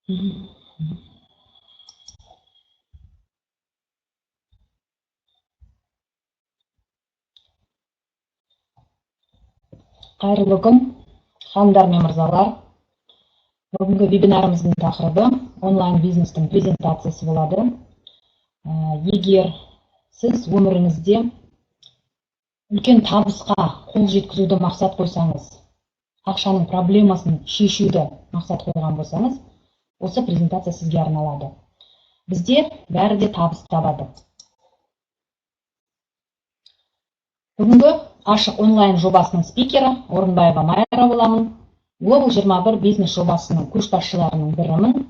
Қайырлы күн, ханымдар мен мырзалар. Бүгінгі вебинарымыздың тақырыбы онлайн бизнестің презентациясы болады. Егер сіз өміріңізде үлкен табысқа қол жеткізуді мақсат қойсаңыз, ақшаның проблемасын шешуді мақсат қойған болсаңыз, осы презентация сізге арналады. Бізде бәрі де табыс табады. Бүгінгі ашық онлайн жобасының спикері Орынбаева Майра боламын. Global 21 бизнес жобасының көшбасшыларының бірімін.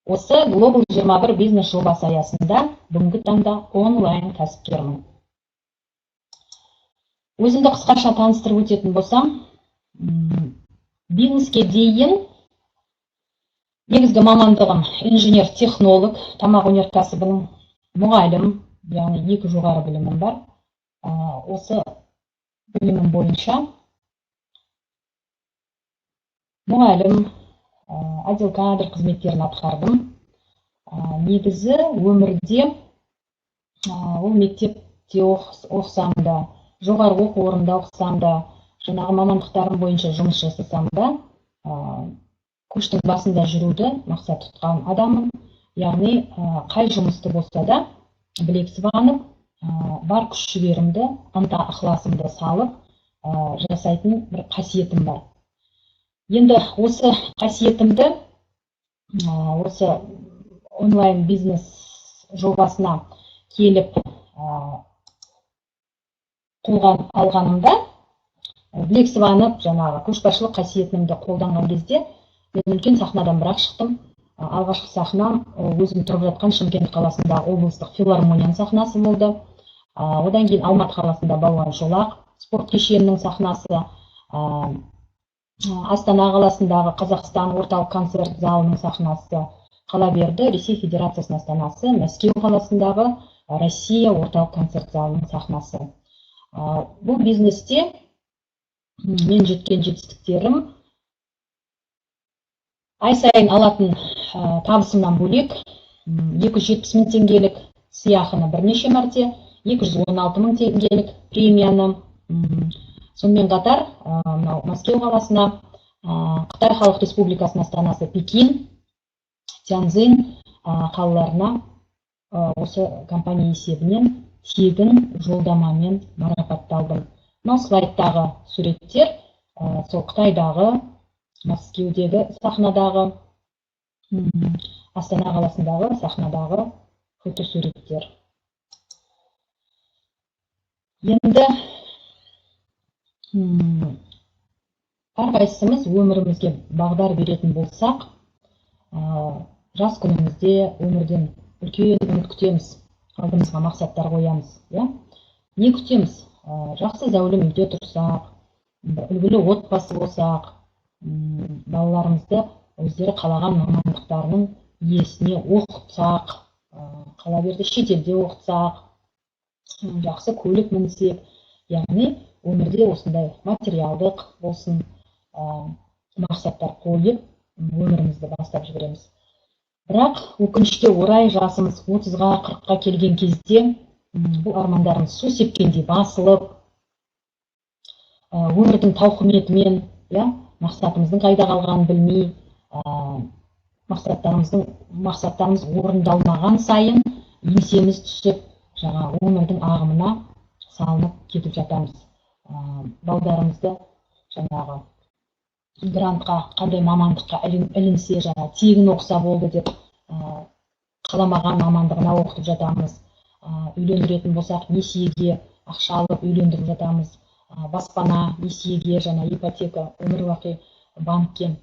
Осы Global 21 бизнес жобасы аясында бүгінгі таңда онлайн кәсіпкермін. Өзімді қысқаша таныстырып өтетін болсам, бизнеске дейін негізгі мамандығым инженер-технолог, тамақ өнеркәсібінің мұғалім, яғни екі жоғары білімім бар. Осы білімім бойынша мұғалім, отдел кадр қызметтерін атқардым. Негізі өмірде ол мектепте оқысам да, жоғары оқу орнында оқысам да, жаңағы мамандықтарым бойынша жұмыс жасасам да, көштің басында жүруді мақсат тұтқан адаммын. Яғни қай жұмысты болса да білек сыбанып, бар күш жігерімді, ынта ықыласымды салып жасайтын бір қасиетім бар. Енді осы қасиетімді осы онлайн бизнес жобасына келіп қолға алғанымда, білек сыбанып жаңағы көшбасшылық қасиетімді қолданған кезде мен үлкен сахнадан бірақ шықтым. Алғашқы сахнам өзім тұрып жатқан Шымкент қаласындағы облыстық филармонияның сахнасы болды. Одан кейін Алматы қаласында Балуан Шолақ спорт кешенінің сахнасы, Астана қаласындағы Қазақстан орталық концерт залының сахнасы, қала берді Ресей Федерациясының астанасы Мәскеу қаласындағы Россия орталық концерт залының сахнасы. Бұл бизнесте мен жеткен жетістіктерім ай сайын алатын табысымнан бөлек 270 мың теңгелік сыйақыны бірнеше мәрте, 216 мың теңгелік премияны, сонымен қатар мынау Мәскеу қаласына, Қытай Халық Республикасының астанасы Пекин, Тяньцзинь қалаларына осы компания есебінен тегін жолдамамен марапатталдым. Мынау слайдтағы суреттер сол Қытайдағы, Мәскеудегі сахнадағы, Астана қаласындағы сахнадағы фотосуреттер. Енді әрқайсымыз өмірімізге бағдар беретін болсақ, жас күнімізде өмірден үлкен үміт күтеміз, алдымызға мақсаттар қоямыз, иә? Не күтеміз? Жақсы зәулім үйде тұрсақ, үлгілі отбасы болсақ, балаларымызды өздері қалаған мамандықтарының иесіне оқытсақ, қала берді шетелде оқытсақ, жақсы көлік мінсек, яғни өмірде осындай материалдық болсын мақсаттар қойып өмірімізді бастап жібереміз. Бірақ өкінішке орай жасымыз 30-ға, 40-қа келген кезде бұл армандарымыз су сепкендей басылып, өмірдің тауқыметімен, иә, мақсатымыздың қайда қалғанын білмей, мақсаттарымыз орындалмаған сайын еңсеміз түсіп, жаңа өмірдің ағымына салынып кетіп жатамыз. Балдарымызды жаңағы грантқа, қандай мамандыққа ілінсе, жаңа тегін оқыса болды деп қаламаған мамандығына оқытып жатамыз. Үйлендіретін болсақ, несиеге ақша алып үйлендіріп жатамыз. Баспана несиеге, жаңа ипотека, өмір бақи банкке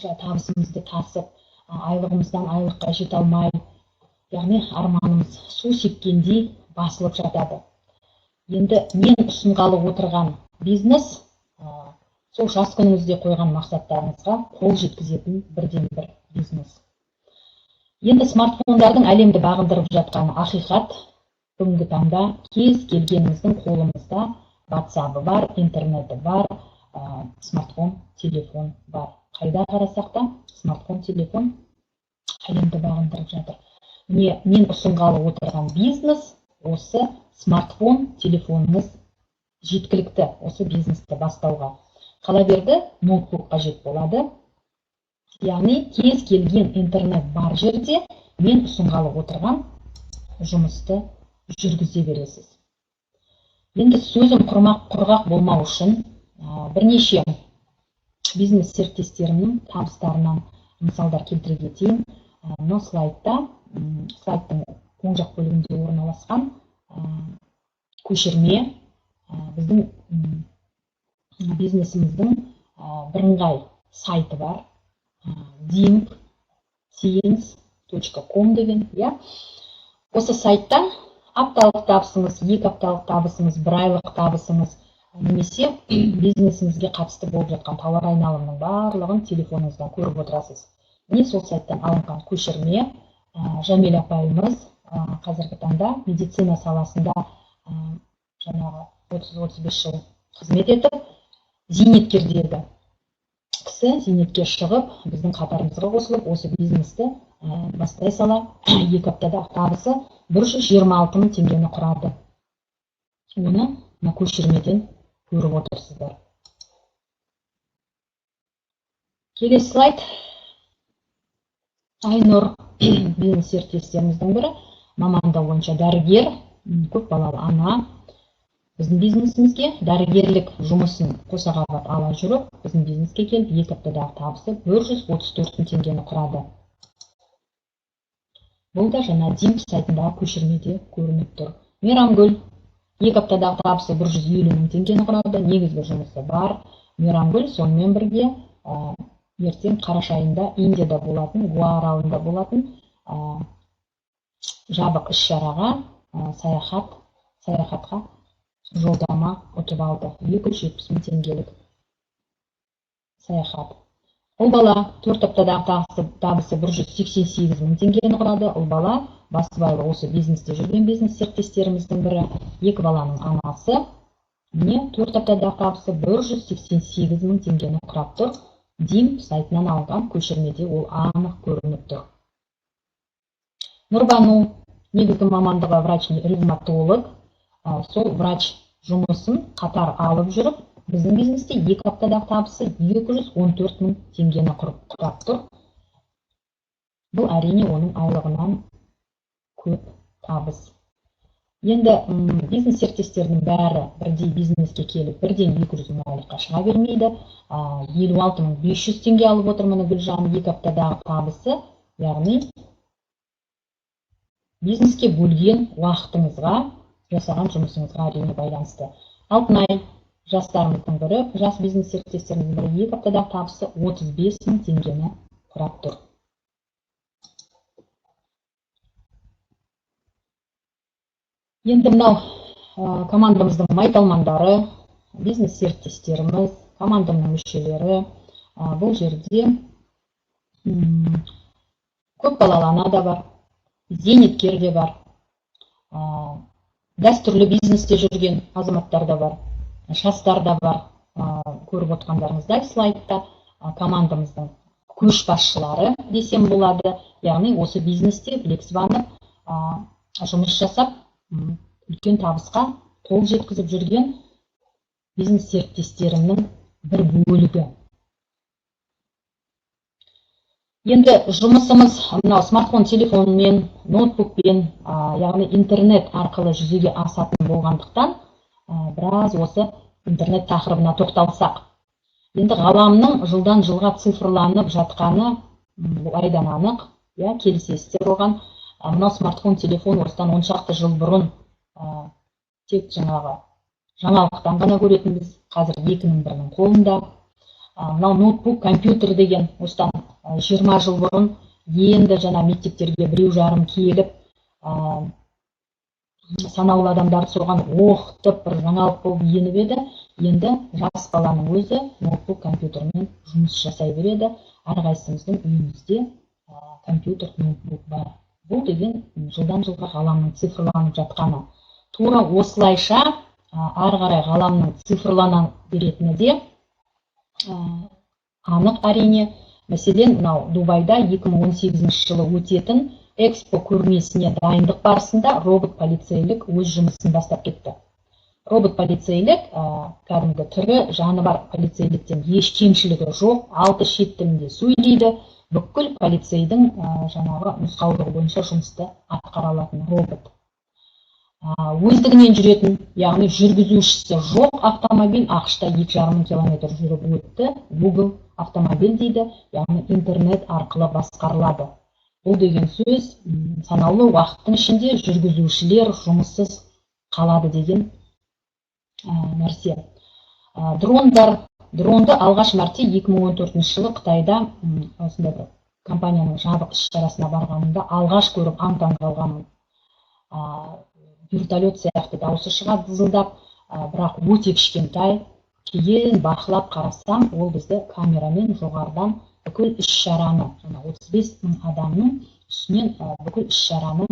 табысымызды тасып, айлығымыздан айлыққа жете алмай, яғни арманымыз су сепкендей басылып жатады. Енді мен ұсынғалы отырған бизнес сол жас күніңізде қойған мақсаттарыңызға қол жеткізетін бірден-бір бизнес. Енді смартфондардың әлемді бағындырып жатқаны ақиқат. Бүгінгі таңда кез келгеніміздің қолымызда WhatsApp-ы бар, интернеті бар, смартфон, телефон бар. Қайда қарасақ та смартфон, телефон Әлемді бағындырып жатыр. Міне, мен ұсынғалы отырған бизнес осы смартфон, телефоныңыз жеткілікті осы бизнесті бастауға. Қала берді, ноутбук қажет болады. Яғни кез келген интернет бар жерде мен ұсынғалы отырған жұмысты жүргізе бересіз. Енді сөзім құрғақ болмау үшін бірнеше бизнес серіктестерімнің табыстарынан мысалдар келтіре кетейін. Мына слайдта, слайдтың оң жақ бөлігінде орналасқан көшірме біздің бизнесіміздің бірыңғай сайты бар. dimpscience.com деген, иә. Осы сайттан апталық табысыңыз, 2 апталық табысыңыз, 1 айлық табысыңыз немесе бизнесіңізге қатысты болып жатқан тауар айналымының барлығын телефоныңыздан көріп отырасыз. Міне сол сайттан алынған көшірме. Жәмел апайымыз қазіргі таңда медицина саласында жаңағы 30-35 жыл қызмет етіп, зейнеткердегі кісі зейнетке шығып, біздің қатарымызға қосылып, осы бизнесті бастай сала 2 аптада табысы 126 мың теңгені құрады. Оны мына көшірмеден көріп отырсыздар. Келесі слайд. Айнұр бизнес серіктестеріміздің бірі, мамандығы бойынша дәрігер, көп балалы ана. Біздің бизнесімізге дәрігерлік жұмысын қоса қабат ала жүріп, біздің бизнеске келіп 2 аптадағы табысы 134 мың теңгені құрады. Бұл да жаңа Димп сайтындағы көшірмеде көрініп тұр. Мейрамгүл 2 аптадағы табысы 150 мың теңгені құрады, негізгі жұмысы бар. Мейрамгүл сонымен бірге ертең қараша айында Индияда болатын, Гоа аралында болатын жабық іс-шараға саяхатқа жолдама ұтып алды. 270 мың теңгелік саяхат. Ұл бала 4 аптадағы табысы 188 мың теңгені құрады. Ұл бала басыбайлы осы бизнесте жүрген бизнес серіктестеріміздің бірі, 2 баланың анасы. Міне 4 аптадағы табысы 188 мың теңгені құрап тұр. Дим сайтынан алынған көшірмеде ол анық көрініп тұр. Нұрбану негізгі мамандығы врач-ревматолог. Сол врач жұмысын қатар алып жүріп, біздің бизнесте 2 аптадағы табысы 214 мың теңгені құрап тұр. Бұл әрине оның айлығынан көп табыс. Енді бизнес серіктестерінің бәрі бірдей бизнеске келіп, бірден 200 мың айлыққа шыға бермейді. 56 500 теңге алып отыр міне Гүлжан 2 аптадағы табысы, яғни бизнеске бөлген уақытыңызға, жасаған жұмысыңызға әрине байланысты. Алтынай жастарымыздың бірі, жас бизнес серіктестеріміздің бірі, 2 аптадағы табысы 35 мың теңгені құрап тұр. Енді мынау командамыздың майталмандары, бизнес серіктестеріміз, командамның мүшелері. Бұл жерде көп балалы ана да бар, зейнеткер де бар, дәстүрлі бизнесте жүрген азаматтар да бар, жастар да бар. Көріп отырғандарыңыздай слайдта командамыздың көшбасшылары десем болады, яғни осы бизнесте білек сыбанып жұмыс жасап, үлкен табысқа қол жеткізіп жүрген бизнес серіктестерімнің бір бөлігі. Енді жұмысымыз мынау смартфон телефонмен, ноутбукпен, яғни интернет арқылы жүзеге асатын болғандықтан, біраз осы интернет тақырыбына тоқталсақ. Енді ғаламның жылдан жылға цифрланып жатқаны бұл айдан анық, иә, келісесіздер оған. Мынау смартфон телефон осыдан 10 шақты жыл бұрын тек жаңағы жаңалықтан ғана көретінбіз, қазір екінің бірінің қолында. Мынау ноутбук, компьютер деген осыдан 20 жыл бұрын енді жаңа мектептерге біреу жарым келіп, санаулы адамдарды соған оқытып, бір жаңалық болып еніп еді. Енді жас баланың өзі ноутбук, компьютермен жұмыс жасай береді. Әрқайсымыздың үйімізде компьютер, ноутбук бар. Бұл деген жылдан жылға ғаламның цифрланып жатқаны. Тура осылайша ары қарай ғаламның цифрлана беретіні де анық әрине. Мәселен, мынау Дубайда 2018 жылы өтетін Экспо көрмесіне дайындық барысында робот полицейлік өз жұмысын бастап кетті. Робот полицейлік кәдімгі тірі жаны бар полицейліктен еш кемшілігі жоқ, 6 шет тілінде сөйлейді, бүкіл полицейдің жаңағы нұсқаулығы бойынша жұмысты атқара алатын робот. Өздігінен жүретін, яғни жүргізушісі жоқ автомобиль АҚШ-та 2,5 мың километр жүріп өтті. Google автомобиль дейді, яғни интернет арқылы басқарылады. Бұл деген сөз, санаулы уақыттың ішінде жүргізушілер жұмыссыз қалады деген нәрсе. Дрондар, дронды алғаш мәрте 2014 жылы Қытайда осындай бір компанияның жабық іс шарасына барғанымда алғаш көріп, аң таң қалғанмын. Вертолет сияқты дауысы шығады зылдап, бірақ өте кішкентай. Кейін бақылап қарасам, ол бізді камерамен жоғарыдан бүкіл іс шараны, жаңа 35 мың адамның үстінен бүкіл іс шараны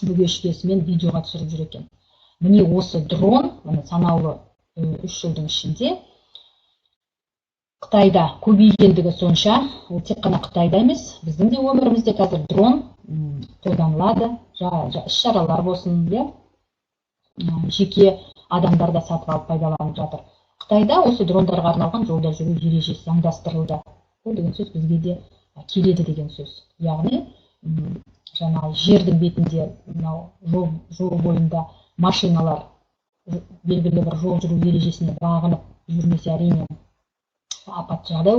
бүге шігесімен видеоға түсіріп жүр екен. Міне, осы дрон, міне, санаулы 3 жылдың ішінде Қытайда көбейгендігі сонша, ол тек қана Қытайда емес, біздің де өмірімізде қазір дрон қолданылады. Іс шаралар болсын, иә, жеке адамдар да сатып алып пайдаланып жатыр. Қытайда осы дрондарға арналған жолда жүру ережесі заңдастырылды. Бұл деген сөз, бізге де келеді деген сөз. Яғни жаңағы жердің бетінде, мынау жол бойында машиналар белгілі бір жол жүру ережесіне бағынып жүрмесе, әрине, апатты жағдай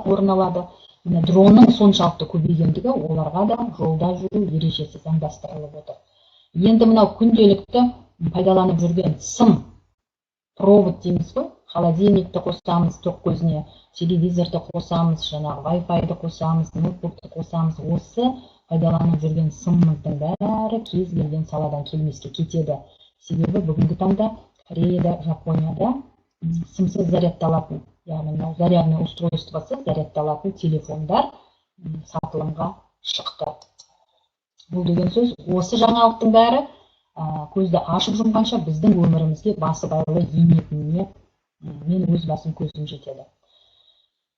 орын алады. Міне, дронның соншалықты көбейгендігі, оларға да жолда жүру ережесі заңдастырылып отыр. Енді мынау күнделікті пайдаланып жүрген сым, провод дейміз ғой, холодильникті қосамыз тоқ көзіне, телевизорды қосамыз, жаңағы Wi-Fi-ды қосамыз, ноутбукты қосамыз. Осы пайдаланып жүрген сымымыздың бәрі кез келген саладан келмеске кетеді. Себебі бүгінгі таңда Кореяда, Жапонияда сымсыз зарядталатын, яғни мынау зарядный устройствосы зарядталатын телефондар сатылымға шықты. Бұл деген сөз, осы жаңалықтың бәрі көзді ашып жұмғанша біздің өмірімізге басыбайлы енетініне мен өз басым көзім жетеді.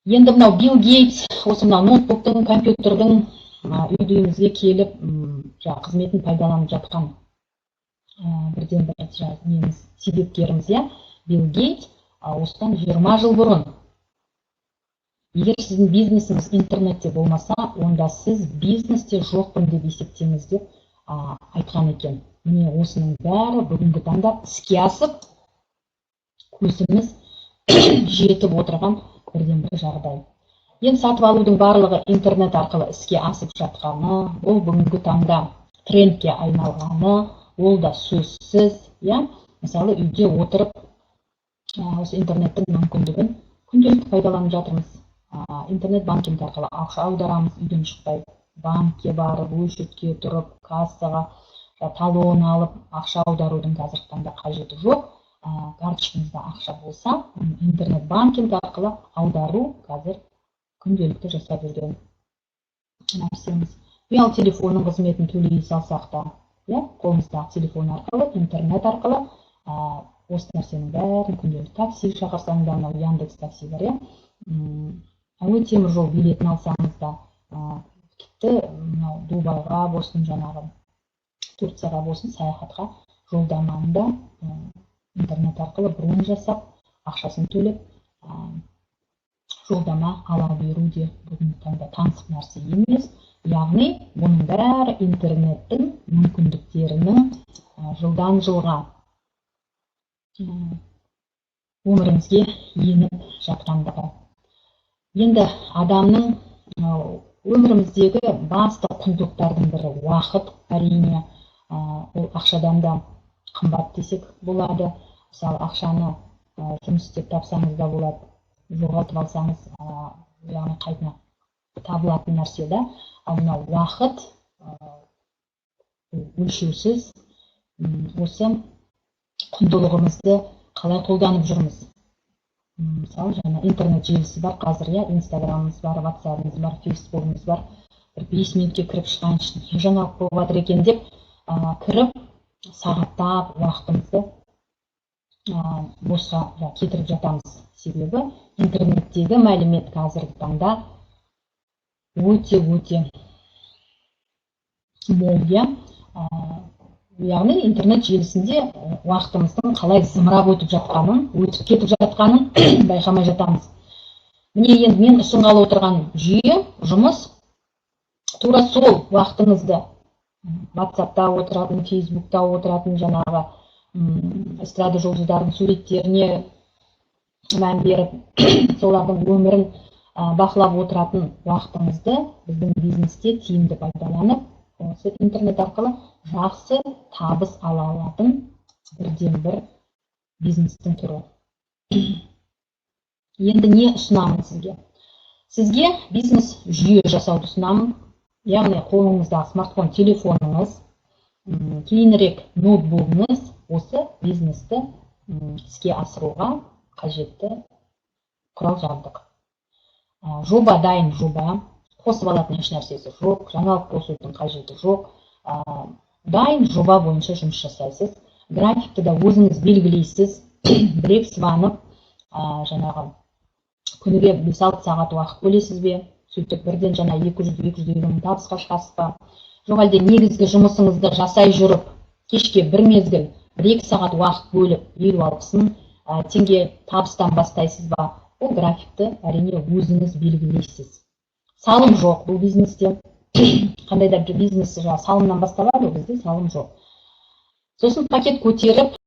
Енді мынау Билл Гейтс, осы мынау ноутбуктың, компьютердің үйімізге келіп, жаңағы қызметін пайдаланып жатқан бірден бір неміз, себепкеріміз, иә, Билл Гейтс осыдан 20 жыл бұрын: «Егер сіздің бизнесіңіз интернетте болмаса, онда сіз бизнесте жоқпын деп есептеңіз», – деп айтқан екен. Міне, осының бәрі бүгінгі таңда іске асып, көзіміз жетіп отырған бірден бір жағдай. Енді сатып алудың барлығы интернет арқылы іске асып жатқаны, бұл бүгінгі таңда трендке айналғаны, ол да сөзсіз, иә. Мысалы, үйде отырып осы интернеттің мүмкіндігін күнделікті пайдаланып жатырмыз. Интернет банкинг арқылы ақша аударамыз, үйден шықпай, банкке барып, очередьке тұрып, кассаға талон алып ақша аударудың қазіргі таңда қажеті жоқ. Карточкаңызда ақша болса, интернет банкинг арқылы аудару қазір күнделікті жасап жүрген нәрсеміз. Ұялы телефонның қызметін төлей салсақ та, иә, қолымыздағы телефон арқылы, интернет арқылы осы нәрсенің бәрін күнделікті, такси шақырсаң да, мынау Яндекс Такси бар, иә, әуе, темір жол билетін алсаңыз да, тіпті мынау Дубайға болсын, жаңағы Турцияға болсын саяхатқа жолдаманы да интернет арқылы бронь жасап, ақшасын төлеп, жолдама ала беру де бүгінгі таңда таңсық нәрсе емес. Яғни бұның бәрі интернеттің мүмкіндіктерінің жылдан жылға өмірімізге еніп жатқандығы. Енді адамның өміріміздегі басты құндылықтардың бірі – уақыт, әрине. Ол ақшадан да қымбат десек болады. Мысалы, ақшаны жұмыс істеп тапсаңыз да болады, жоғалтып алсаңыз, яғни қайтына табылатын нәрсе да. Ал мынау уақыт өлшеусіз. Осы құндылығымызды қалай қолданып жүрміз? Мысалы, жаңа интернет желісі бар қазір, иә, Инстаграмымыз бар, Ватсабымыз бар, Фейсбугіміз бар. Бір 5 минутке кіріп шығайыншы, не жаңалық болып жатыр екен деп кіріп, сағаттап уақытымызды босқа кетіріп жатамыз. Себебі интернеттегі мәлімет қазіргі таңда Өте-өте мол, иә. Яғни интернет желісінде уақытымыздың қалай зымырап өтіп жатқанын, өтіп кетіп жатқанын байқамай жатамыз. Міне, енді мен ұсынғалы отырған жүйе, жұмыс тура сол уақытыңызды WhatsAppта отыратын, Фейсбукта отыратын, жаңағы эстрада жұлдыздарының суреттеріне мән беріп, солардың өмірін бақылап отыратын уақытыңызды біздің бизнесте тиімді пайдаланып, осы интернет арқылы жақсы табыс ала алатын бірден бір бизнестің түрі. Енді не ұсынамын сізге? Сізге бизнес жүйе жасауды ұсынамын, яғни қолыңыздағы смартфон телефоныңыз, кейінірек ноутбугыңыз осы бизнесті іске асыруға қажетті құрал жабдық. Жоба дайын жоба, қосып алатын еш нәрсесі жоқ, жаңалық қосудың қажеті жоқ. Дайын жоба бойынша жұмыс жасайсыз, графикті да өзіңіз белгілейсіз. Білек сыбанып, жаңағы күніге 5-6 сағат уақыт бөлесіз бе, сөйтіп бірден жаңа 200-250 мың табысқа шығасыз ба, жоқ әлде негізгі жұмысыңызды жасай жүріп, кешке бір мезгіл 1-2 сағат уақыт бөліп, 50-60 мың теңге табыстан бастайсыз ба, ол графикті, әрине, өзіңіз белгілейсіз. Салым жоқ бұл бизнесте. Қандай да бір бизнес жаңағы салымнан басталады ғой, бізде салым жоқ. Сосын пакет көтеріп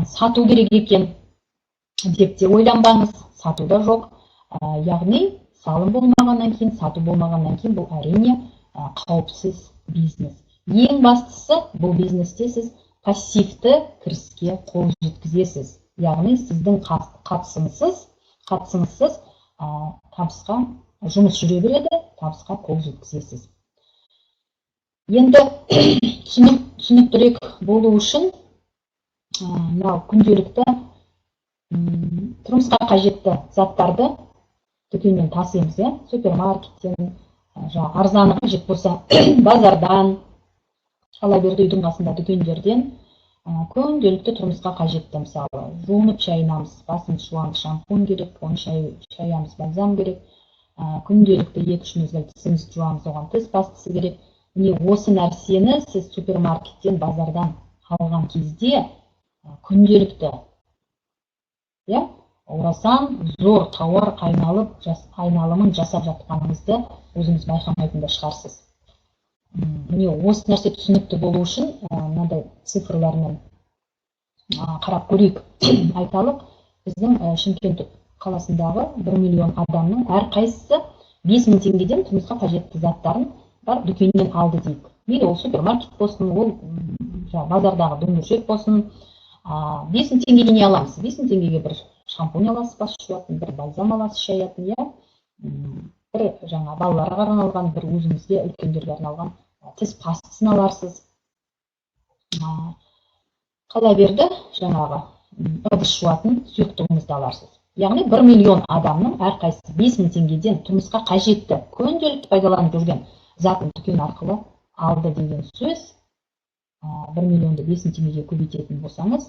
сату керек екен деп те ойланбаңыз, сату да жоқ. Яғни салым болмағаннан кейін, сату болмағаннан кейін, бұл, әрине, қауіпсіз бизнес. Ең бастысы, бұл бизнесте сіз пассивті кіріске қол жеткізесіз, яғни сіздің қатысыңызсыз табысқа жұмыс жүре береді, табысқа қол жеткізесіз. Енді түсініктірек болу үшін мынау күнделікті тұрмысқа қажетті заттарды дүкеннен тасимыз, иә, супермаркеттен, жаңағы арзаны қажет болса, базардан, қала берді үйдің қасында дүкендерден. Күнделікті тұрмысқа қажетті, мысалы, жуынып шайынамыз, басымызды жуамыз, шампунь керек, оны шаямыз, бальзам керек. Күнделікті 2-3 мезгіл тісімізді жуамыз, оған тіс пастасы керек. Міне, осы нәрсені сіз супермаркеттен, базардан алған кезде күнделікті, иә, орасан зор тауар айналып айналымын жасап жатқаныңызды өзіңіз байқамайтын да шығарсыз. Міне, осы нәрсе түсінікті болу үшін мынандай цифрлармен қарап көрейік. Айталық, біздің Шымкент қаласындағы 1 миллион адамның әрқайсысы 5000 теңгеден тұрмысқа қажетті заттарын барып дүкеннен алды дейік. Мейлі, ол супермаркет болсын, ол жаңағы базардағы дүңгіршек болсын. 5000 теңгеге не аламыз? 5000 теңгеге бір шампунь аласыз бас жуатын, бір бальзам аласыз шаятын, иә, бір жаңа балаларға арналған, бір өзіңізге, үлкендерге арналған тіс пастасын аларсыз. Қала берді, жаңағы ыдыс жуатын сұйықтығыңызды аларсыз. Яғни 1 миллион адамның әрқайсысы 5000 теңгеден тұрмысқа қажетті, күнделікті пайдаланып жүрген затын дүкен арқылы алды деген сөз. 1 миллионды 5000 теңгеге көбейтетін болсаңыз,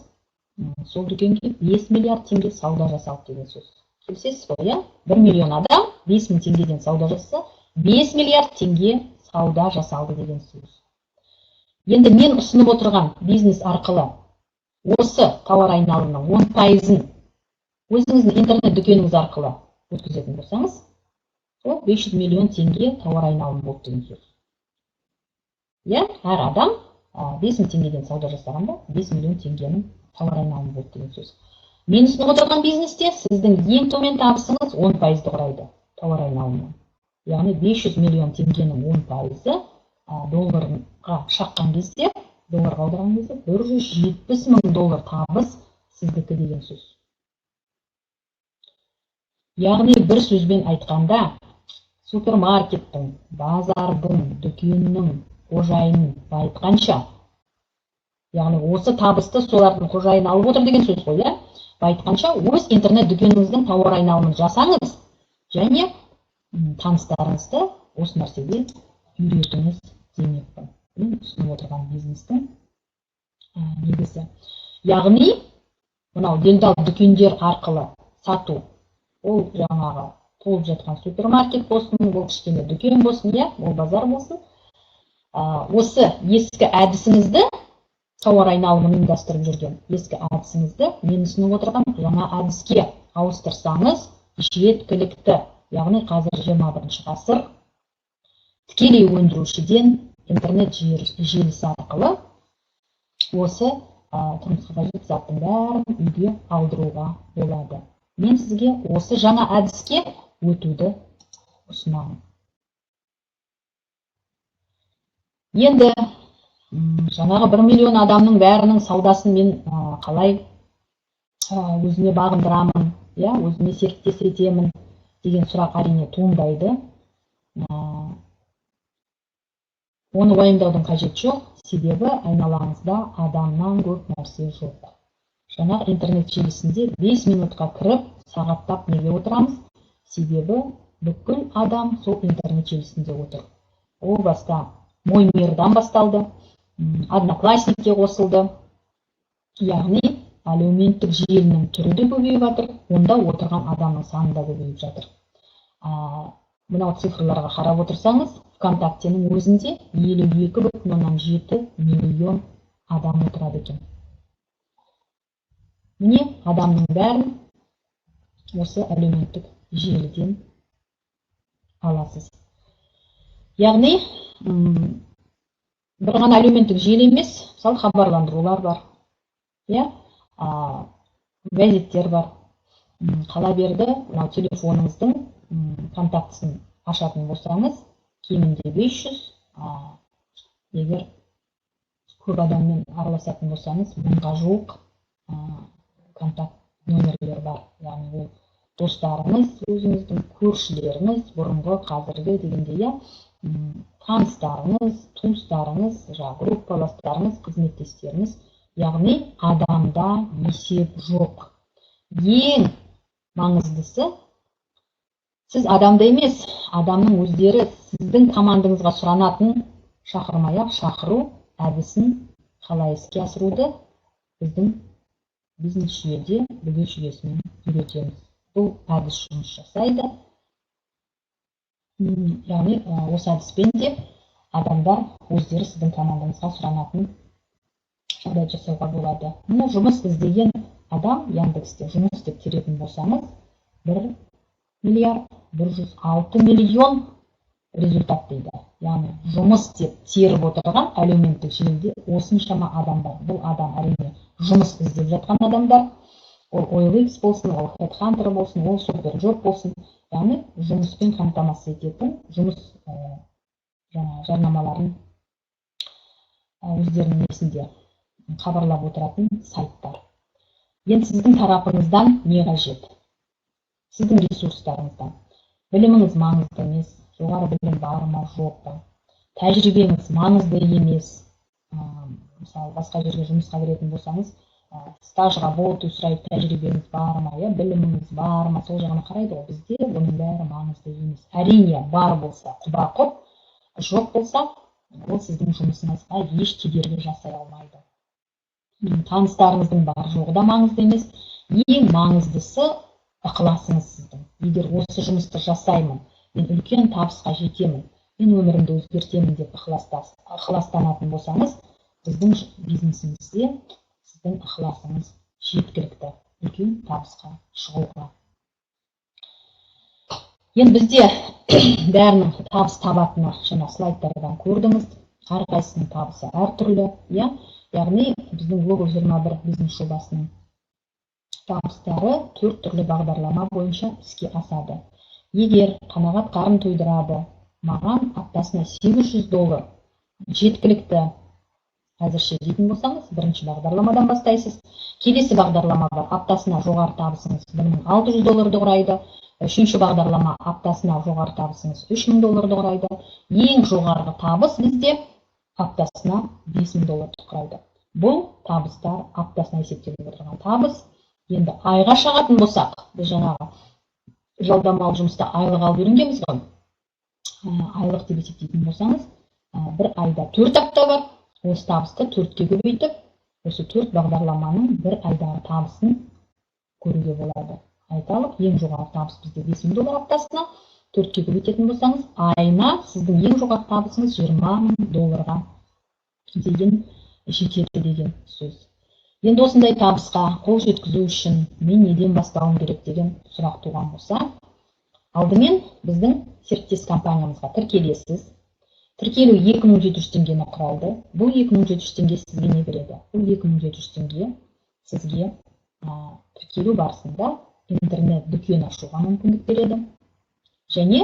сол дүкенге 5 миллиард теңге сауда жасалды деген сөз. Келісесіз ғой, иә? 1 миллион адам 5000 теңгеден сауда жасаса, 5 миллиард теңге сауда жасалды деген сөз. Енді мен ұсынып отырған бизнес арқылы осы тауар айналымының 10%-ын өзіңіздің интернет дүкеніңіз арқылы өткізетін болсаңыз, ол 500 миллион теңге тауар айналымы болды деген сөз, иә. Әр адам 5000 теңгеден сауда жасағанда, 5 миллион теңгенің тауар айналымы болды деген сөз. Мен ұсынып отырған бизнесте сіздің ең төмен табысыңыз 10%-ды құрайды тауар айналымынан. Яғни 500 миллион теңгенің 10%-ы долларға шаққан кезде, долларға аударған кезде 170 мың доллар табыс сіздікі деген сөз. Яғни бір сөзбен айтқанда, супермаркеттің, базардың, дүкеннің қожайынын байытқанша, яғни осы табысты солардың қожайыны алып отыр деген сөз ғой, иә, байытқанша, өз интернет дүкеніңіздің тауар айналымын жасаңыз және таныстарыңызды осы нәрсеге үйретіңіз демекпін. Мен ұсынып отырған бизнестің негізі, яғни мынау делдал дүкендер арқылы сату, ол жаңағы Толып жатқан супермаркет болсын, ол кішкене дүкен болсын, иә, ол базар болсын. Осы ескі әдісіңізді, тауар айналымын ұйымдастырып жүрген ескі әдісіңізді мен ұсынып отырған жаңа әдіске ауыстырсаңыз жеткілікті. Яғни қазір 21 ғасыр, тікелей өндірушіден интернет желісі арқылы осы тұрмысқа қажетті заттың бәрін үйге алдыруға болады. Мен сізге осы жаңа әдіске өтуді ұсынамын. Енді жаңағы 1 миллион адамның бәрінің саудасын мен қалай өзіне бағындырамын, иә, өзіне серіктес етемін деген сұрақ әрине туындайды. Оны уайымдаудың қажеті жоқ, себебі айналаңызда адамнан көп нәрсе жоқ. Жаңағы интернет желісінде 5 минутқа кіріп, сағаттап неге отырамыз? Себебі бүкіл адам сол интернет желісінде отыр. О баста Мой мирдан басталды, Одноклассникке қосылды. Яғни әлеуметтік желінің түрі де көбейіп жатыр, онда отырған адамның саны да көбейіп жатыр. Мынау цифрларға қарап отырсаңыз, ВКонтактенің өзінде 52,7 миллион адам отырады екен. Міне, адамның бәрін осы әлеуметтік желіден аласыз. Яғни бір ғана әлеуметтік желі емес, мысалы хабарландырулар бар, иә, газеттер бар. Қала берді, мынау телефоныңыздың контактісін ашатын болсаңыз, кемінде 500, егер көп адаммен араласатын болсаңыз, 1000-ға жуық контакт нөмірлер бар. Яғни ол достарыңыз, өзіңіздің көршілеріңіз, бұрынғы, қазіргі дегенде, иә, таныстарыңыз, туыстарыңыз, жаңағы группаластарыңыз, қызметтестеріңіз. Яғни адамда есеп жоқ. Ең маңыздысы, сіз адамды емес, адамның өздері сіздің командаңызға сұранатын шақырмай-ақ шақыру әдісін қалай іске асыруды біздің бизнес жүйеде бүге жүйесімен үйретеміз. Бұл әдіс жұмыс жасайды. Яғни осы әдіспен де адамдар өздері сіздің командаңызға сұранатын жағдай жасауға болады. Міне, жұмыс іздеген адам Яндексте жұмыс деп теретін болсаңыз, 1 миллиард 106 миллион результат дейді. Яғни жұмыс деп теріп отырған әлеуметтік желіде осыншама адам бар. Бұл адам әрине жұмыс іздеп жатқан адамдар. Ол OLX болсын, ол HeadHunter болсын, ол Superjob болсын. Яғни жұмыспен қамтамасыз ететін жұмыс жаңа жарнамаларын өздерінің несінде хабарлап отыратын сайттар. Енді сіздің тарапыңыздан не қажет? Сіздің ресурстарыңыздан. Біліміңіз маңызды емес, жоғары білім бар ма, жоқ па? Тәжірибеңіз маңызды емес. Мысалы, басқа жерге жұмысқа кіретін болсаңыз, стаж работы сұрайды, тәжірибеңіз бар ма, иә, біліміңіз бар ма, сол жағына қарайды ғой. Бізде бұның бәрі маңызды емес. Әрине, бар болса құба-құп, жоқ болса, ол сіздің жұмысыңызға еш кедергі жасай алмайды. Таныстарыңыздың бар жоғы да маңызды емес. Ең маңыздысы ықыласыңыз сіздің. Егер осы жұмысты жасаймын, мен үлкен табысқа жетемін, мен өмірімді өзгертемін деп ықыластанатын болсаңыз, біздің бизнесімізде сіздің ықыласыңыз жеткілікті үлкен табысқа шығуға. Енді бізде бәрінің табыс табатыны жаңа слайдтардан көрдіңіз. Әрқайсысының табысы әртүрлі, иә? Яғни біздің Global 21 бизнес жобасының табыстары 4 түрлі бағдарлама бойынша іске асады. Егер қанағат қарын тойдырады, маған аптасына $800 жеткілікті әзірше дейтін болсаңыз, бірінші бағдарламадан бастайсыз. Келесі бағдарлама бар, аптасына жоғары табысыңыз $1600 құрайды. Үшінші бағдарлама аптасына жоғары табысыңыз $3000 құрайды. Ең жоғарғы табыс бізде аптасына $5000 құрайды. Бұл табыстар аптасына есептеліп отырған табыс. Енді айға шағатын болсақ, біз жаңағы жалдамалы жұмыста айлық алып үйренгенбіз ғой. Айлық деп есептейтін болсаңыз, бір айда 4 апта бар. Осы табысты 4-ке көбейтіп, осы 4 бағдарламаның бір айдағы табысын көруге болады. Айталық, ең жоғары табыс бізде 5000 доллар аптасына, 4-ке көбейтетін болсаңыз, айына сіздің ең жоғары табысыңыз 20 000 долларға дейін жетеді деген сөз. Енді осындай табысқа қол жеткізу үшін мен неден бастауым керек деген сұрақ туған болса, алдымен біздің серіктес компаниямызға тіркелесіз. Тіркелу 2700 теңгені құрайды. Бұл 2700 теңге сізге не береді? Бұл 2700 теңге сізге тіркелу барысында интернет дүкен ашуға мүмкіндік береді және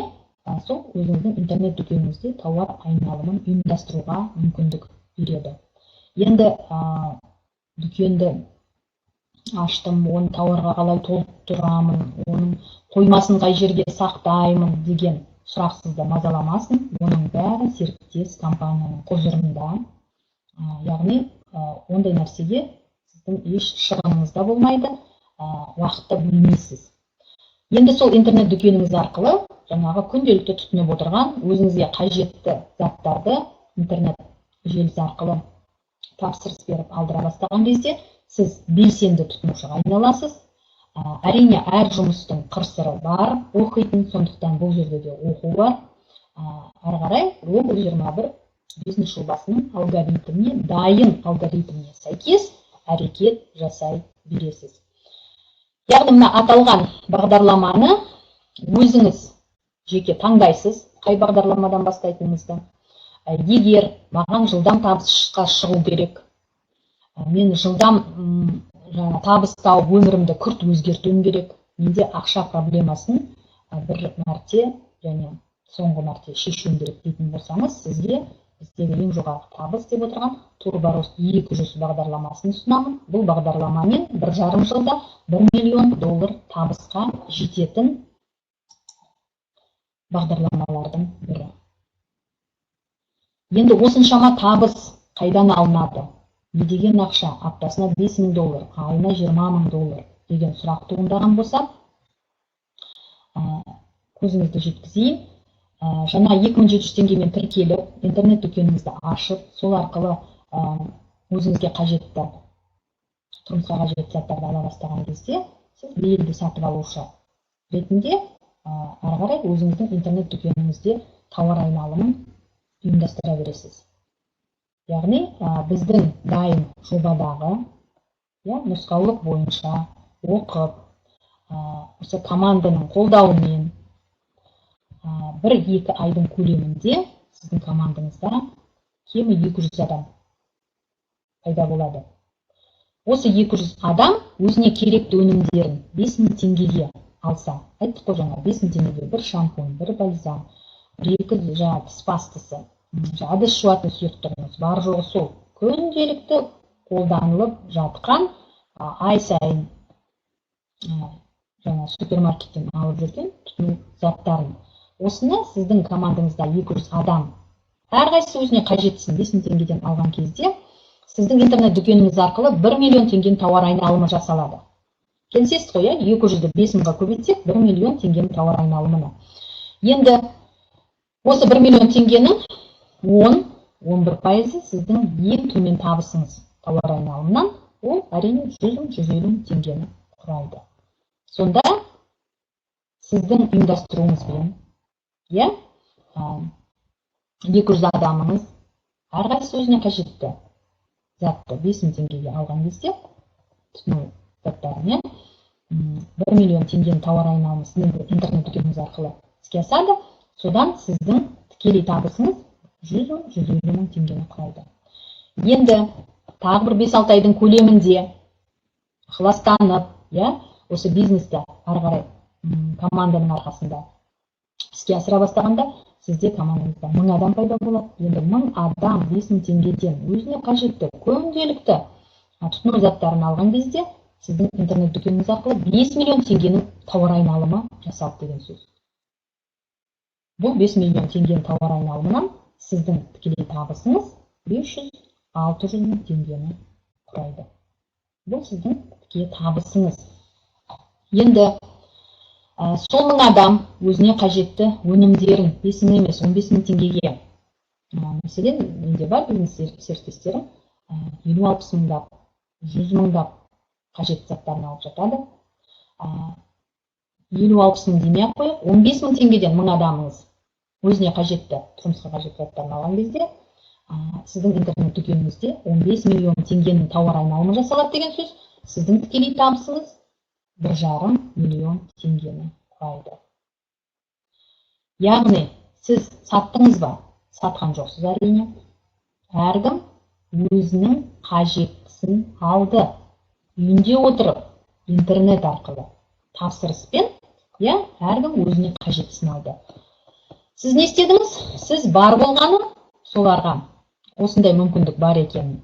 сол өзіңіздің интернет дүкеніңізде тауар айналымын ұйымдастыруға мүмкіндік береді. Енді дүкенді аштым, оны тауарға қалай толтырамын, оның қоймасын қай жерге сақтаймын деген сұрақ сізді мазаламасын. Оның бәрі серіктес компанияның құзырында, яғни ондай нәрсеге сіздің еш шығыныңыз да болмайды, уақыт та бөлмейсіз. Енді сол интернет дүкеніңіз арқылы жаңағы күнделікті тұтынып отырған өзіңізге қажетті заттарды интернет желісі арқылы тапсырыс беріп алдыра бастаған кезде сіз белсенді тұтынушыға айналасыз. Әрине, әр жұмыстың қыр-сыры бар оқитын, сондықтан бұл жерде де оқу бар. Ары қарай Global 21 бизнес жобасының алгоритміне, дайын алгоритміне сәйкес әрекет жасай бересіз. Яғни мына аталған бағдарламаны өзіңіз жеке таңдайсыз, қай бағдарламадан бастайтыныңызды. Егер маған жылдам табысқа шығу керек, мен жылдам жаңа табыс тауып өмірімді күрт өзгертуім керек, менде ақша проблемасын бір мәрте және соңғы мәрте шешуім керек дейтін болсаңыз, сізге біздегі ең жоғарғы табыс деп отырған Турборост 200 бағдарламасын ұсынамын. Бұл бағдарламамен 1,5 жылда 1 миллион доллар табысқа жететін бағдарламалардың бірі. Енді осыншама табыс қайдан алынады? Не деген ақша? Аптасына 5000 доллар, айына 20 000 доллар деген сұрақ туындаған болса, көзіңізді жеткізейін. Жаңа 2700 теңгемен тіркеліп, интернет дүкеніңізді ашып, сол арқылы өзіңізге қажетті, тұрмысқа қажетті заттарды ала бастаған кезде, сіз бейілді сатып алушы ретінде ары қарай өзіңіздің интернет дүкеніңізде тауар айналымын ұйымдастыра бересіз. Яғни біздің дайын жобадағы, иә, нұсқаулық бойынша оқып, осы команданың қолдауымен 1-2 айдың көлемінде сіздің командаңызда кемі 200 адам пайда болады. Осы 200 адам өзіне керекті өнімдерін 5000 теңгеге алса, айттық қой жаңа, 5000 теңгеге бір шампунь, бір бальзам, бір екі жаңа тіс пастасы, ыдыс жуатын сұйықтығыңыз бар жоғы сол күнделікті қолданылып жатқан, ай сайын жаңа супермаркеттен алып жүрген тұтыну заттарын. Осыны сіздің командаңызда 200 адам әрқайсысы өзіне қажеттісін 5000 теңгеден алған кезде, сіздің интернет дүкеніңіз арқылы 1 миллион теңгенің тауар айналымы жасалады. Келісесіз ғой, иә? 200-ді 5000-ға көбейтсек, 1 миллион теңгенің тауар айналымына. Енді осы 1 миллион теңгенің 10-11 пайызы сіздің ең төмен табысыңыз тауар айналымынан, ол әрине 100 000, 150 000 теңгені құрайды. Сонда сіздің ұйымдастыруыңызбен, иә, 200 адамыңыз әрқайсысы өзіне қажетті затты 5000 теңгеге алған кезде, тұтыну заттарын, иә, 1 миллион теңгенің тауар айналымы сіздің интернет дүкеніңіз арқылы іске асады. Содан сіздің тікелей табысыңыз 100 000, 150 000 теңгені құрайды. Енді тағы бір 5-6 айдың көлемінде ықыластанып, иә, осы бизнесті ары қарай команданың арқасында іске асыра бастағанда, сізде командаңызда 1000 адам пайда болады. Енді 1000 адам 5000 теңгеден өзіне қажетті күнделікті тұтыну заттарын алған кезде, сіздің интернет дүкеніңіз арқылы 5 миллион теңгенің тауар айналымы жасалды деген сөз. Бұл 5 миллион теңгенің тауар айналымынан сіздің тікелей табысыңыз 500-600 мың теңгені құрайды. Бұл сіздің тіке табысыңыз. Енді сол 1000 адам өзіне қажетті өнімдерін 5000 емес, 15 000 теңгеге, мәселен, менде бар бизнес серіктестерім 50-60 мыңдап, 100 мыңдап қажетті заттарын алып жатады. 50-60 мың демей ақ қояйық, 15 мың теңгеден 1000 адамыңыз өзіне қажетті, тұрмысқа қажетті заттарын алған кезде, сіздің интернет дүкеніңізде 15 миллион теңгенің тауар айналымы жасалады деген сөз, сіздің тікелей табысыңыз 1,5 миллион теңгені құрайды. Яғни, сіз саттыңыз ба? Сатқан жоқсыз әрине. Әркім өзінің қажеттісін алды. Үйінде отырып, интернет арқылы тапсырыспен, иә, әркім өзіне қажеттісін алды. Сіз не істедіңіз? Сіз бар болғаны соларға осындай мүмкіндік бар екенін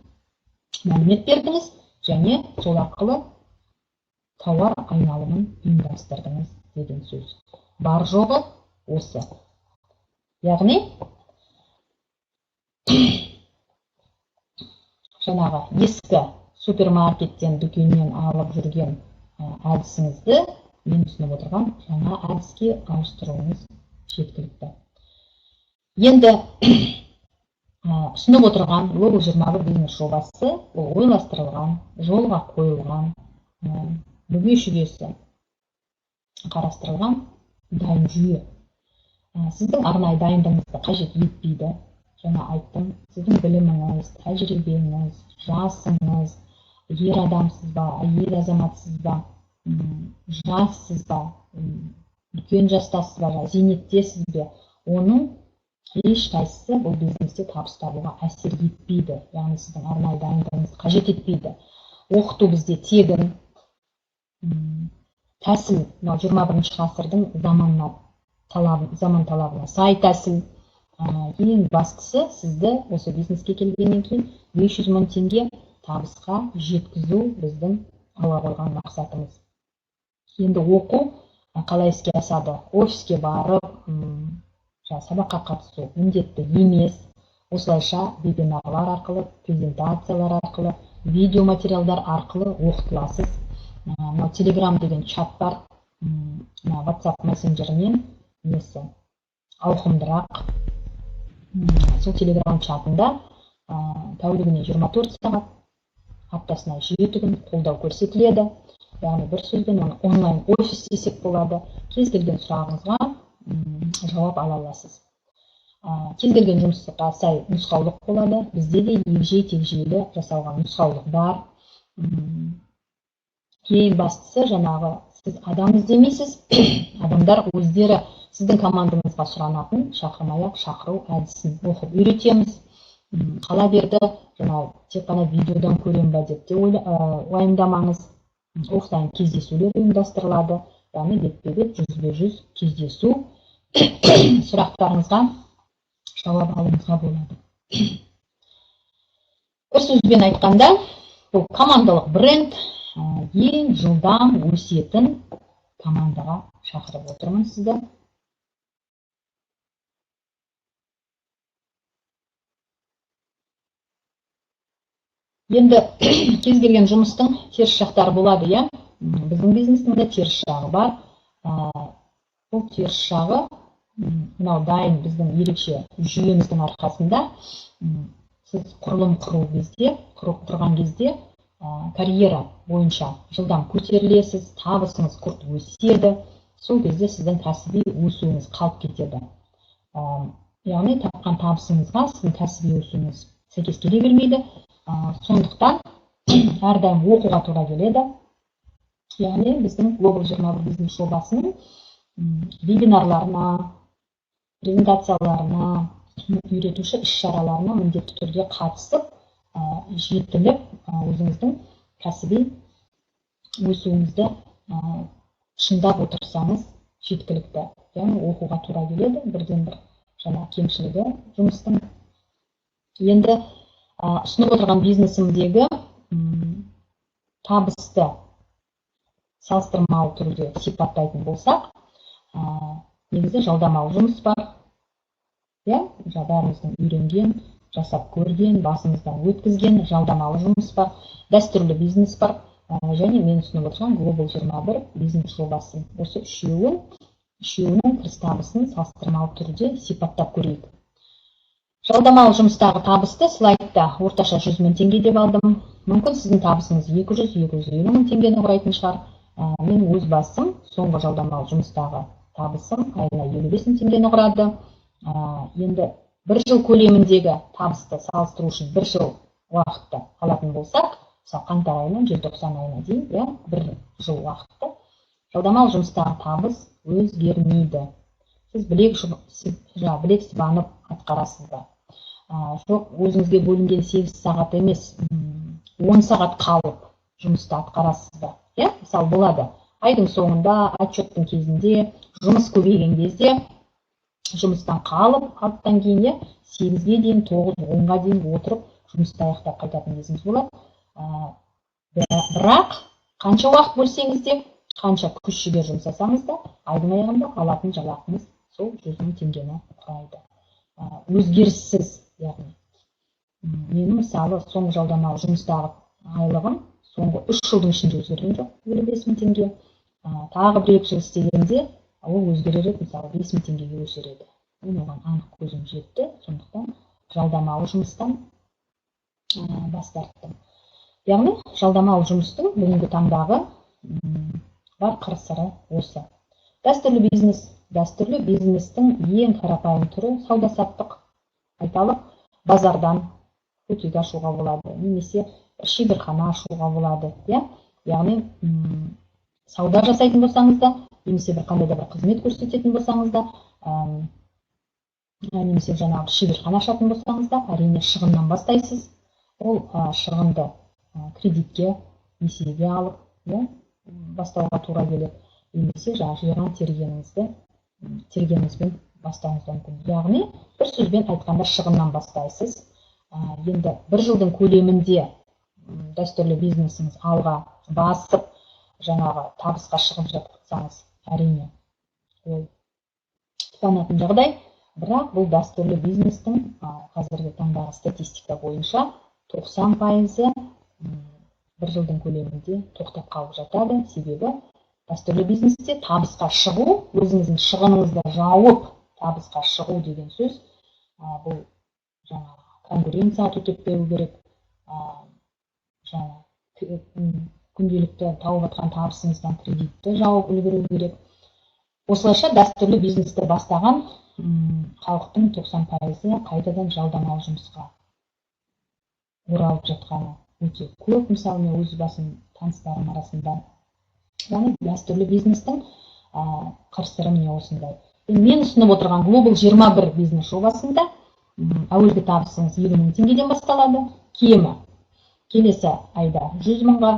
мәлімет бердіңіз және сол арқылы тауар айналымын ұйымдастырдыңыз деген сөз. Бар жоғы осы. Яғни, жаңағы ескі супермаркеттен, дүкеннен алып жүрген әдісіңізді мен ұсынып отырған жаңа әдіске ауыстыруыңыз жеткілікті. Енді ұсынып отырған Global 21 бизнес жобасы бұл ойластырылған, жолға қойылған, бүге шүгесі қарастырылған дайын жүйе. Сіздің арнайы дайындығыңызды қажет етпейді. Жаңа айттым, сіздің біліміңіз, тәжірибеңіз, жасыңыз, ер адамсыз ба, әйел азаматсыз ба, жассыз ба, үлкен жастасыз ба, зейнеттесіз бе, оның ешқайсысы бұл бизнесте табыс табуға әсер етпейді. Яғни сіздің арнайы дайындығыңызды қажет етпейді. Оқыту бізде тегін. Тәсіл, мынау 21 ғасырдың заман талабына сай тәсіл. Ең бастысы, сізді осы бизнеске келгеннен кейін 500 мың теңге табысқа жеткізу біздің алға қойған мақсатымыз. Енді оқу қалай іске асады? Офиске барып, сабаққа қатысу міндетті емес. Осылайша вебинарлар арқылы, презентациялар арқылы, видеоматериалдар арқылы оқытыласыз. Мынау Telegram деген чат бар, мына WhatsApp мессенджерінен несі ауқымдырақ. Сол Telegram чатында тәулігіне 24 сағат, аптасына 7 күн қолдау көрсетіледі. Яғни бір сөзбен оны онлайн офис десек болады. Кез келген сұрағыңызға жауап ала аласыз. Кез келген жұмысқа сай нұсқаулық болады. Бізде де егжей-тегжейлі жасалған нұсқаулық бар. Ең бастысы, жаңағы сіз адам іздемейсіз, адамдар өздері сіздің командаңызға сұранатын шақырмай-ақ шақыру әдісін оқып үйретеміз. Қала берді, жаңағы тек қана видеодан көрем ба деп те уайымдамаңыз. Офлайн кездесулер ұйымдастырылады, яғни бетпе-бет, жүзбе-жүз кездесу, сұрақтарыңызға жауап алуыңызға болады. Бір сөзбен айтқанда, бұл командалық бренд, ең жылдам өсетін командаға шақырып отырмын сізді. Енді кез келген жұмыстың теріс жақтары болады, иә? Біздің бизнестің де теріс жағы бар. Бұл теріс жағы мынау дайын біздің ерекше жүйеміздің арқасында сіз құрылым құру кезде, құрған кезде карьера бойынша жылдам көтерілесіз, табысыңыз күрт өседі. Сол кезде сіздің кәсіби өсуіңіз қалып кетеді. Яғни тапқан табысыңызға сіздің кәсіби өсуіңіз сәйкес келе бермейді. Сондықтан әрдайым оқуға тура келеді. Яғни біздің Global 21 бизнес жобасының вебинарларына, презентацияларына, үйретуші іс-шараларына міндетті түрде қатысып, жетіліп, өзіңіздің кәсіби өсуіңізді шыңдап отырсаңыз жеткілікті. Яғни оқуға тура келеді, бірден бір жаңа кемшілігі жұмыстың. Енді ұсынып отырған бизнесімдегі табысты салыстырмалы түрде сипаттайтын болсақ, негізі жалдамалы жұмыс бар. Иә, бәріміздің үйренген, жасап көрген, басымыздан өткізген жалдамалы жұмыс бар, дәстүрлі бизнес бар, және мен ұсынып отырған Global 21 бизнес жобасы. Осы үшеуінің кіріс табысын салыстырмалы түрде сипаттап көрейік. Жалдамалы жұмыстағы табысты слайдта орташа 100 мың теңге деп алдым. Мүмкін сіздің табысыңыз 200-250 мың теңгені құрайтын шығар. Менің өз басым соңғы жалдамалы жұмыстағы табысым айына 55 мың теңгені құрады. Енді бір жыл көлеміндегі табысты салыстыру үшін бір жыл уақытты алатын болсақ, мысалы қаңтар айынан желтоқсан айына дейін, иә, бір жыл уақытты жалдамалы жұмыстағы табыс өзгермейді. Сіз білек сыбанып атқарасыз ба? Жоқ, өзіңізге бөлінген 8 сағат емес, 10 сағат қалып жұмысты атқарасыз ба? Иә, мысалы болады. Айдың соңында, отчеттің кезінде, жұмыс көбейген кезде жұмыстан қалып, 6-тан кейін, иә, 8-ге дейін, 9, 10-ға дейін отырып жұмысты аяқтап қайтатын кезіңіз болады. Бірақ қанша уақыт бөлсеңіз де, қанша күш жігер жұмсасаңыз да, айдың аяғында алатын жалақыңыз сол 100 мың теңгені құрайды. Өзгеріссіз, яғни. Менің мысалы соңғы жалдамалы жұмыстағы айлығым соңғы 3 жылдың ішінде өзгерген жоқ, 55 мың теңге. Тағы 1-2 жыл істегенде ол өзгерер еді, мысалы 5 мың теңгеге өсер еді. Мен оған анық көзім жетті, сондықтан жалдамалы жұмыстан бас тарттым. Яғни жалдамалы жұмыстың бүгінгі таңдағы бар қыр-сыры осы. Дәстүрлі бизнес, дәстүрлі бизнестің ең қарапайым түрі сауда-саттық. Айталық, базардан бутик ашуға болады, немесе шеберхана ашуға болады, иә? Яғни сауда жасайтын болсаңыз да, немесе бір қандай да бір қызмет көрсететін болсаңыз да, немесе жаңағы шеберхана ашатын болсаңыз да, әрине шығыннан бастайсыз. Ол шығынды кредитке, несиеге алып, иә, бастауға тура келеді. Немесе жаңағы жиған тергеніңізбен бастауыңыз мүмкін. Яғни бір сөзбен айтқанда шығыннан бастайсыз. Енді бір жылдың көлемінде дәстүрлі бизнесіңіз алға басып, жаңағы табысқа шығып жатсаңыз, әрине ол қуанатын жағдай. Бірақ бұл дәстүрлі бизнестің қазіргі таңдағы статистика бойынша 90% бір жылдың көлемінде тоқтап қалып жатады. Себебі дәстүрлі бизнесте табысқа шығу, өзіңіздің шығыныңызды жауып табысқа шығу деген сөз, бұл жаңағы конкуренцияға төтеп беру керек, жаңа күнделікті тауып жатқан табысыңыздан кредитті жауып үлгеру керек. Осылайша дәстүрлі бизнесті бастаған халықтың 90% қайтадан жалдамалы жұмысқа оралып жатқаны өте көп. Мысалы, мен өз басым таныстарым арасында. Яғни дәстүрлі бизнестің қыр-сыры міне осындай. Мен ұсынып отырған Global 21 бизнес жобасында әуелгі табысыңыз 50 мың теңгеден басталады, кемі келесі айда 100 мыңға,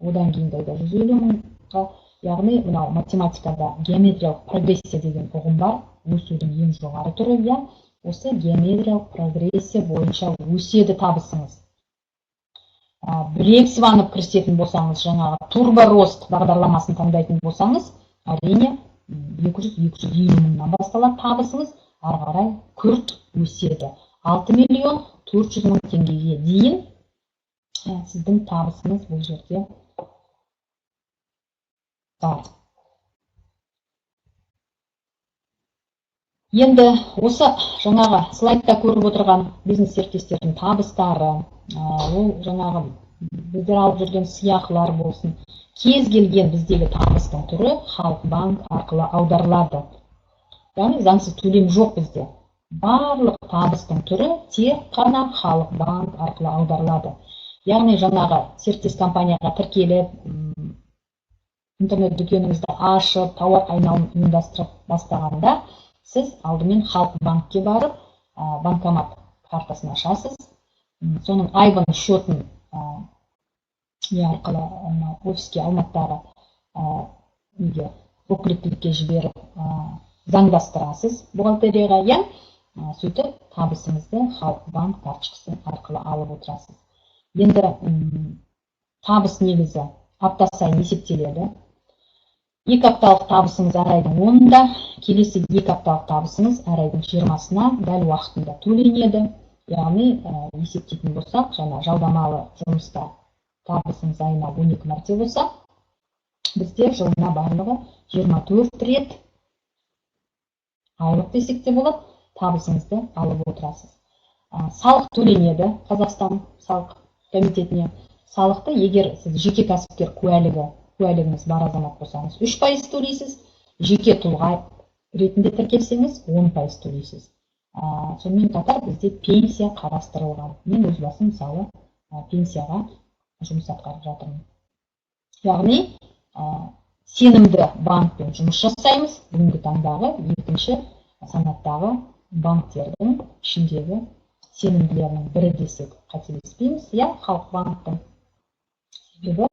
одан кейінгі айда 150 мыңға. Яғни мынау математикада геометриялық прогрессия деген ұғым бар, өсудің ең жоғары түрі, иә. Осы геометриялық прогрессия бойынша өседі табысыңыз. Білек сыбанып кірісетін болсаңыз, жаңағы турборост бағдарламасын таңдайтын болсаңыз, әрине 200-250 мыңнан басталады табысыңыз, ары қарай күрт өседі. 6 миллион 400 мың теңгеге дейін сіздің табысыңыз бұл жерде бар. Енді осы жаңағы слайдта көріп отырған бизнес серіктестердің табыстары, ол жаңағы біздер алып жүрген сыйақылар болсын, кез келген біздегі табыстың түрі Халық банк арқылы аударылады. Яғни заңсыз төлем жоқ бізде. Барлық табыстың түрі тек қана Халық банк арқылы аударылады. Яғни жаңағы серіктес компанияға тіркеліп, интернет дүкеніңізді ашып, тауар айналымын ұйымдастырып бастағанда, сіз алдымен Халық банкке барып, банкомат картасын ашасыз. Соның айбан счетын не арқылы офиске, Алматыдағы неге өкілеттілікке жіберіп заңдастырасыз бухгалтерияға, иә. Сөйтіп табысыңызды Халық банк карточкасы арқылы алып отырасыз. Енді табыс негізі апта сайын есептеледі. 2 апталық табысыңыз әр айдың 10-ында, келесі 2 апталық табысыңыз әр айдың 20-сына дәл уақытында төленеді. Яғни есептейтін болсақ, жаңа жалдамалы жұмыста табысыңыз айына 12 мәрте болса, бізде жылына барлығы 24 рет айлық десек те болады, табысыңызды алып отырасыз. Салық төленеді Қазақстан салық комитетіне. Салықты егер сіз жеке кәсіпкер куәлігі Куәлігіңіз бар азамат болсаңыз 3% төлейсіз, жеке тұлға ретінде тіркелсеңіз 10% төлейсіз. Сонымен қатар бізде пенсия қарастырылған. Мен өз басым мысалы пенсияға жұмыс атқарып жатырмын. Яғни сенімді банкпен жұмыс жасаймыз. Бүгінгі таңдағы екінші санаттағы банктердің ішіндегі сенімділерінің бірі десек қателеспейміз, иә, Халық банктің. Себебі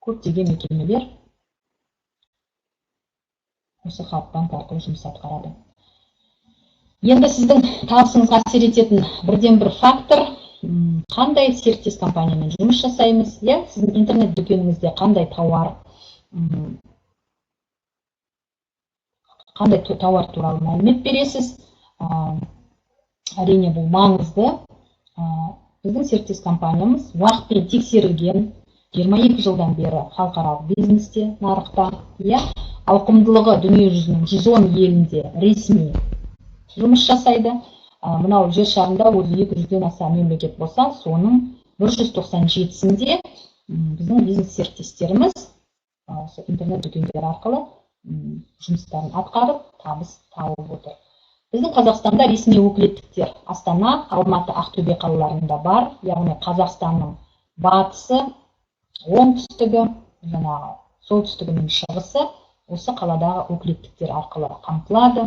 көптеген мекемелер осы Халық банк арқылы жұмыс атқарады. Енді сіздің табысыңызға әсер ететін бірден-бір фактор, қандай серіктес компаниямен жұмыс жасаймыз, иә, сіздің интернет дүкеніңізде қандай тауар, қандай тауар туралы мәлімет бересіз. Әрине бұл маңызды. Біздің серіктес компаниямыз уақытпен тексерілген, 22 жылдан бері халықаралық бизнесте, нарықта, иә, ауқымдылығы дүниежүзінің 110 елінде ресми жұмыс жасайды. Мынау жер шарында өзі 200-ден аса мемлекет болса, соның 197-сінде біздің бизнес серіктестеріміз осы интернет дүкендері арқылы жұмыстарын атқарып, табыс тауып отыр. Біздің Қазақстанда ресми өкілеттіктер Астана, Алматы, Ақтөбе қалаларында бар, яғни Қазақстанның батысы, оңтүстігі, жаңағы солтүстігі мен шығысы осы қаладағы өкілеттіктер арқылы қамтылады.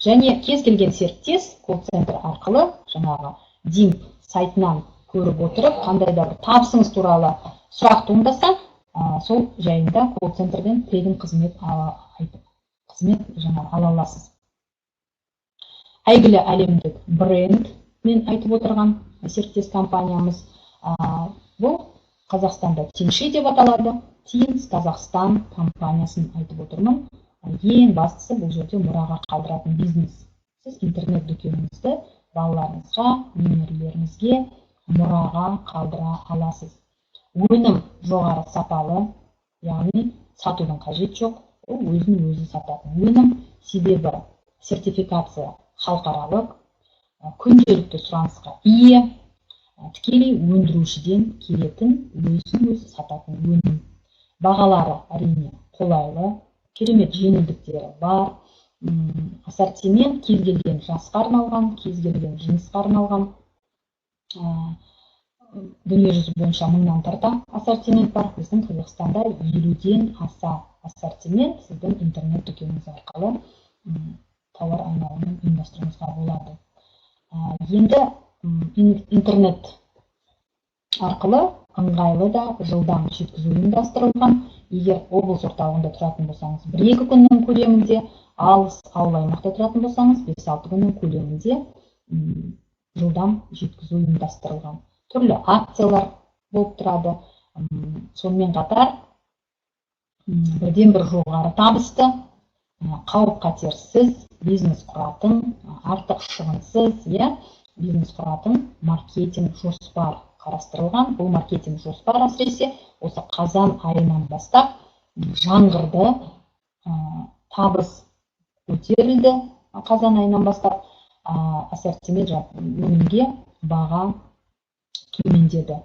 Және кез келген серіктес колл-центр арқылы жаңағы ДИМП сайтынан көріп отырып, қандай да бір табысыңыз туралы сұрақ туындаса, сол жайында колл-центрден тегін қызмет қызмет жаңағы ала аласыз. Әйгілі әлемдік бренд мен айтып отырған серіктес компаниямыз, бұл Қазақстанда Тинши деп аталады. Тинс Қазақстан компаниясын айтып отырмын. Ең бастысы бұл жерде мұраға қалдыратын бизнес. Сіз интернет дүкеніңізді балаларыңызға, немерелеріңізге мұраға қалдыра аласыз. Өнім жоғары сапалы, яғни сатудың қажеті жоқ, ол өзін өзі сататын өнім. Себебі сертификация халықаралық, күнделікті сұранысқа ие, тікелей өндірушіден келетін, өзін өзі сататын өнім. Бағалары әрине қолайлы, керемет жеңілдіктері бар. Ассортимент кез келген жасқа арналған, кез келген жынысқа арналған. Дүниежүзі бойынша 1000-нан тарта ассортимент бар. Біздің Қазақстанда 50-ден аса ассортимент сіздің интернет дүкеніңіз арқылы тауар айналымын ұйымдастыруыңызға болады. Енді интернет арқылы ыңғайлы да жылдам жеткізу ұйымдастырылған. Егер облыс орталығында тұратын болсаңыз, 1-2 күннің көлемінде, алыс ауыл аймақта тұратын болсаңыз, 5-6 күннің көлемінде жылдам жеткізу ұйымдастырылған. Түрлі акциялар болып тұрады. Сонымен қатар бірден бір жоғары табысты, қауіп-қатерсіз бизнес құратын, артық шығынсыз, иә, бизнес құратын маркетинг жоспар қарастырылған. Бұл маркетинг жоспар әсіресе осы қазан айынан бастап жаңғырды, табыс көтерілді. Қазан айынан бастап ассортимент өнімге баға төмендеді.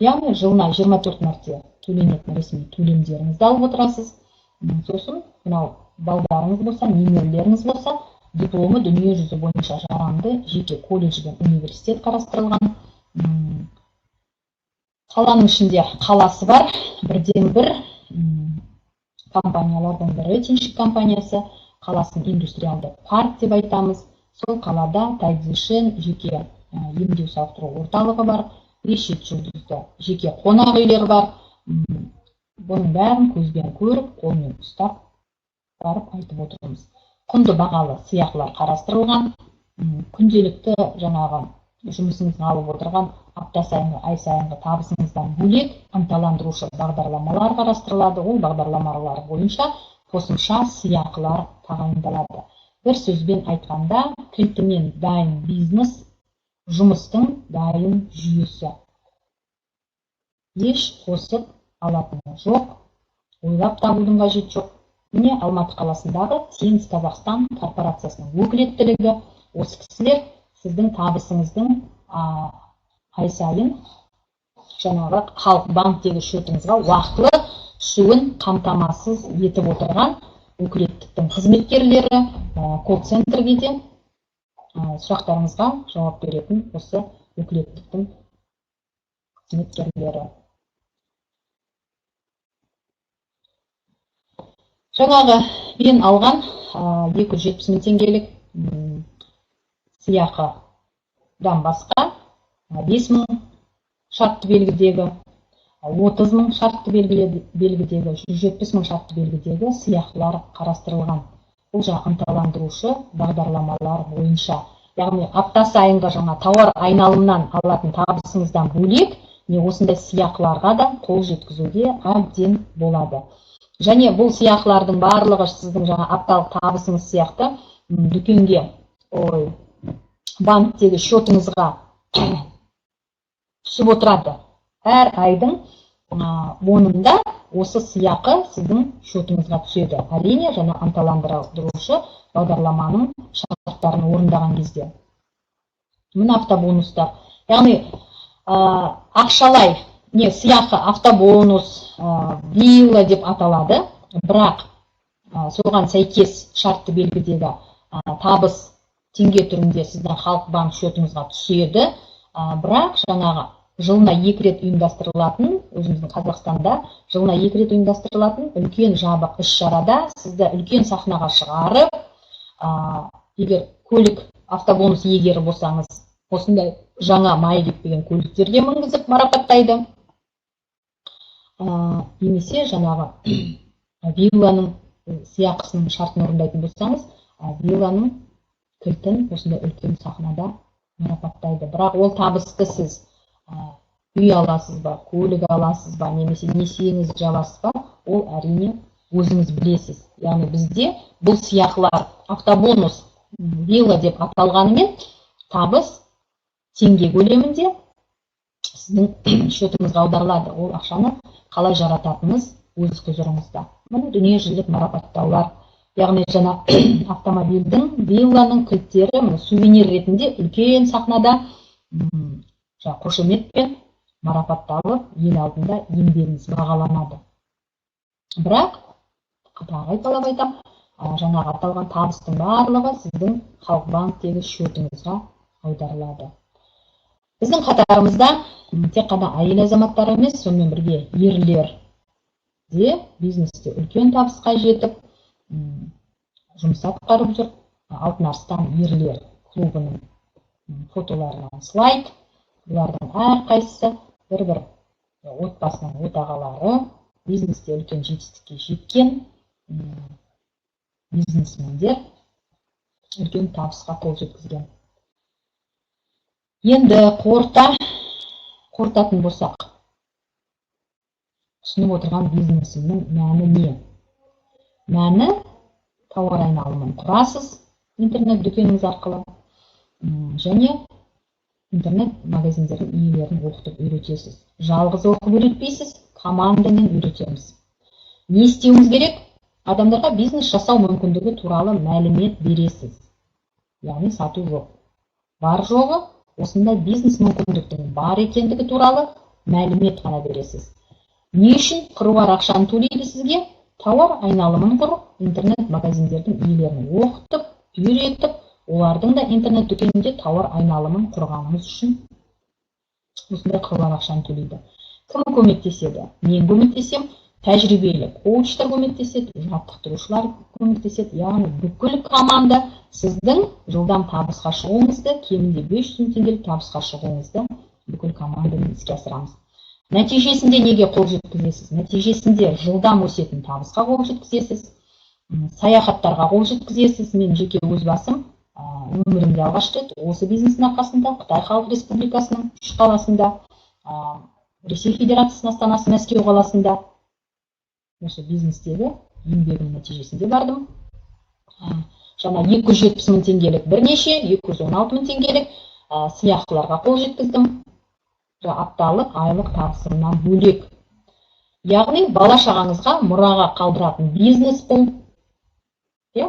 Яғни жылына 24 мәрте төленетін ресми төлемдеріңізді алып отырасыз. Сосын мынау балдарыңыз болса, немерелеріңіз болса, дипломы дүниежүзі бойынша жарамды жеке колледж бен университет қарастырылған. Қаланың ішінде қаласы бар, бірден бір компаниялардың бірі Тинши компаниясы, қаласын индустриалды парк деп айтамыз. Сол қалада Тайцзишен жеке емдеу сауықтыру орталығы бар, 5-7 жұлдызды жеке қонақ үйлер бар. Бұның бәрін көзбен көріп, қолмен ұстап барып айтып отырмыз. Құнды бағалы сыйақылар қарастырылған. Күнделікті жаңағы жұмысыңызға алып отырған апта сайынғы, ай сайынғы табысыңыздан бөлек ынталандырушы бағдарламалар қарастырылады. Ол бағдарламалар бойынша қосымша сыйақылар тағайындалады. Бір сөзбен айтқанда, кілтімен дайын бизнес, жұмыстың дайын жүйесі. Еш қосып алатыны жоқ, ойлап табудың қажеті жоқ. Міне Алматы қаласындағы Тинс Қазақстан корпорациясының өкілеттілігі. Осы кісілер сіздің табысыңыздың Ай сайын жаңағы Халық банктегі счетыңызға уақытылы түсуін қамтамасыз етіп отырған өкілеттіктің қызметкерлері, колл-центрге де сұрақтарыңызға жауап беретін осы өкілеттіктің қызметкерлері. Жаңағы мен алған 270 мың теңгелік сыйақыдан басқа 5 мың шартты белгідегі, 30 мың шартты белгідегі, 170 мың шартты белгідегі сыйақылар қарастырылған. Бұл жаңа ынталандырушы бағдарламалар бойынша. Яғни апта сайынғы жаңа тауар айналымнан алатын табысыңыздан бөлек, не осындай сыйақыларға да қол жеткізуге әбден болады. Және бұл сыйақылардың барлығы сіздің жаңа апталық табысыңыз сияқты дүкенге, банктегі счетыңызға түсіп отырады. Әр айдың онында осы сыйақы сіздің счетыңызға түседі. Әрине, жаңа ынталандырушы бағдарламаның шарттарын орындаған кезде. Мына автобонустар. Яғни ақшалай, не сыйақы автобонус, вилла деп аталады, бірақ соған сәйкес шартты белгідегі табыс теңге түрінде сіздің Халық банк счетыңызға түседі, бірақ жаңағы жылына 2 рет ұйымдастырылатын, өзіміздің Қазақстанда жылына 2 рет ұйымдастырылатын үлкен жабық іс-шарада сізді үлкен сахнаға шығарып, егер көлік автобонус иегері болсаңыз, осындай жаңа майы кетпеген көліктерге мінгізіп марапаттайды. Немесе жаңағы вилланың сыйақысының шартын орындайтын болсаңыз, вилланың кілтін осындай үлкен сахнада марапаттайды. Бірақ ол табысты сіз үй аласыз ба, көлік аласыз ба, немесе несиеңізді жабасыз ба, ол әрине өзіңіз білесіз. Яғни бізде бұл сыйақылар автобонус, вилла деп аталғанымен табыс теңге көлемінде сіздің счетыңызға аударылады. Ол ақшаны қалай жарататыныңыз өз құзырыңызда. Міне дүниежүзілік марапаттаулар, яғни жаңа автомобильдің, вилланың кілттері міне сувенир ретінде үлкен сахнада қошеметпен марапатталып, ел алдында еңбегіңіз бағаланады. Бірақ тағы қайталап айтам, жаңағы аталған табыстың барлығы сіздің Халық банктегі счетыңызға аударылады. Біздің қатарымызда тек қана әйел азаматтар емес, сонымен бірге ерлер де бизнесте үлкен табысқа жетіп, жұмыс атқарып жүр. Алтын Арыстан ерлер клубының фотоларынан слайд. Бұлардың әрқайсысы бір-бір отбасының отағалары, бизнесте үлкен жетістікке жеткен бизнесмендер, үлкен табысқа қол жеткізген. Енді қорытатын болсақ, ұсынып отырған бизнесімнің мәні не? Мәні тауар айналымын құрасыз интернет дүкеніңіз арқылы және интернет магазиндердің иелерін оқытып үйретесіз. Жалғыз оқып үйретпейсіз, командамен үйретеміз. Не істеуіңіз керек? Адамдарға бизнес жасау мүмкіндігі туралы мәлімет бересіз. Яғни сату жоқ. Бар жоғы осындай бизнес мүмкіндіктің бар екендігі туралы мәлімет қана бересіз. Не үшін қыруар ақшаны төлейді сізге? Тауар айналымын құрып, интернет магазиндердің иелерін оқытып, үйретіп, олардың да интернет дүкенінде тауар айналымын құрғаныңыз үшін осындай қыруар ақшаны төлейді. Кім көмектеседі? Мен көмектесем, тәжірибелі коучтар көмектеседі, жаттықтырушылар көмектеседі. Яғни бүкіл команда сіздің жылдам табысқа шығуыңызды, кемінде 500 мың теңгелік табысқа шығуыңызды бүкіл командамен іске асырамыз. Нәтижесінде неге қол жеткізесіз? Нәтижесінде жылдам өсетін табысқа қол жеткізесіз, саяхаттарға қол жеткізесіз. Мен жеке өз басым өмірімде алғаш рет осы бизнестің арқасында Қытай Халық Республикасының 3 қаласында, Ресей Федерациясының астанасы Мәскеу қаласында осы бизнестегі еңбегім нәтижесінде бардым. Жаңа 270 мың теңгелік бірнеше, 216 мың теңгелік сыйақыларға қол жеткіздім. Апталық, айлық табысымнан бөлек. Яғни бала шағаңызға мұраға қалдыратын бизнес бұл.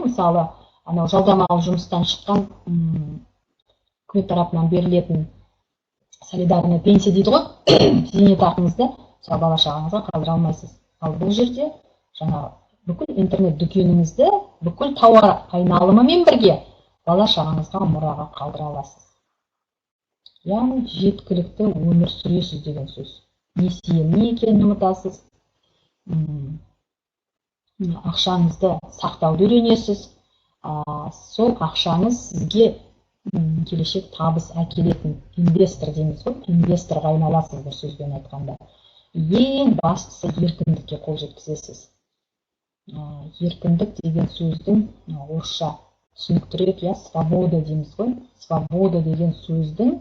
Мысалы, анау жалдамалы жұмыстан шыққан үкімет тарапынан берілетін Солидарная пенсия дейді ғой, зейнетақыңызды мысалы бала шағаңызға қалдыра алмайсыз. Ал бұл жерде жаңағы бүкіл интернет дүкеніңізді, бүкіл тауар айналымымен бірге бала шағаңызға мұраға қалдыра аласыз. Яғни жеткілікті өмір сүресіз деген сөз. Несие не екенін ұмытасыз, ақшаңызды сақтауды үйренесіз. Сол ақшаңыз сізге келешек табыс әкелетін инвестор дейміз ғой, инвесторға айналасыз. Бір сөзбен айтқанда, ең бастысы, еркіндікке қол жеткізесіз. Еркіндік деген сөздің орысша түсініктірек, иә, свобода дейміз ғой. Свобода деген сөздің